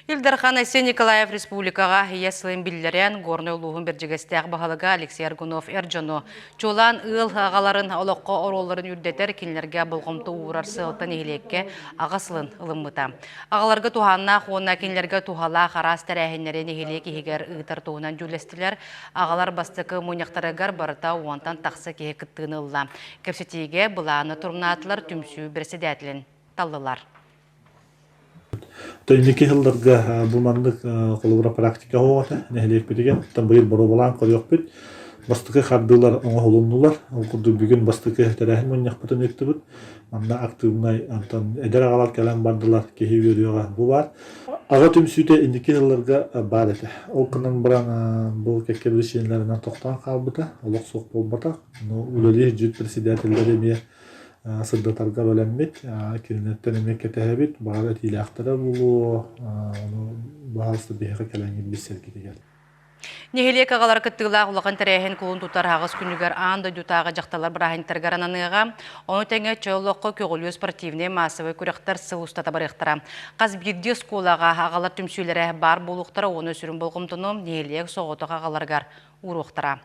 Ил Дархан Айсен Николаев республикаҕа Ийэ сылын биллэрэн, Горнай улууһун Бэрдьигэстээх баһылыга Алексей Аргунов эр дьону, чуолаан ыал аҕаларын олоххо оруолларын үрдэтэр, кинилэргэ болҕомто уурар сыалтан нэһилиэккэ аҕа сылын ылыммыта. Аҕаларга туһааннаах уонна кинилэргэ туһалаах араас тэрээһиннэри нэһилиэк иһигэр ыытар туһунан дьүүллэстилэр. Аҕалар бастакы мунньахтарыгар барыта уонтан тахса киһи кыттыыны ылла. Кэпсэтиигэ былааны торумнаатылар, түмсүү председателин таллылар. Инники сылларга бу маннык холобура практика оҕото нэһилиэкпитигэр оттон быйыл боруобалаан көрүөхпүт. Бастакы хардыылар оҥоһулуннулар. Ол курдук бүгүн бастакы тэрээһин мунньахпытын ыыттыбыт. Манна актыыбынай онтон эдэр аҕалар кэлэн бардылар, киһи үөрүөҕэ бу баар. Аҕа түмсүүтэ инники сылларга баар этэ. Ол гынан баран бу кэккэ биричиинэлэринэн тохтоон хаалбыта, олох суох буолбатах. Үлэлиир дьүт председателлэри эмиэ сырдатарга бэлэммит, кинилэртэн эмиэ кэтэһэбит, баҕар этиилээхтэрэ буолуо, ону баһаалыста биһиэхэ кэлэҥҥит билсэргитигэр. Нэһилиэк аҕалара кыттыылаах улахан тэрээһин кулун тутар аҕыс күнүгэр аан дойдутааҕы дьахталлар бырааһынньыктарыгар ананыаҕа. Ону тэҥэ чөл олоххо көҕүлүө спортивнай маассабай күрэхтэр сыл устата барыахтара. Хас биирдии оскуолаҕа аҕалар түмсүүлэрэ баар буолуохтара уонна сүрүн болҕомтону нэһилиэк соҕотох аҕаларыгар ууруохтара.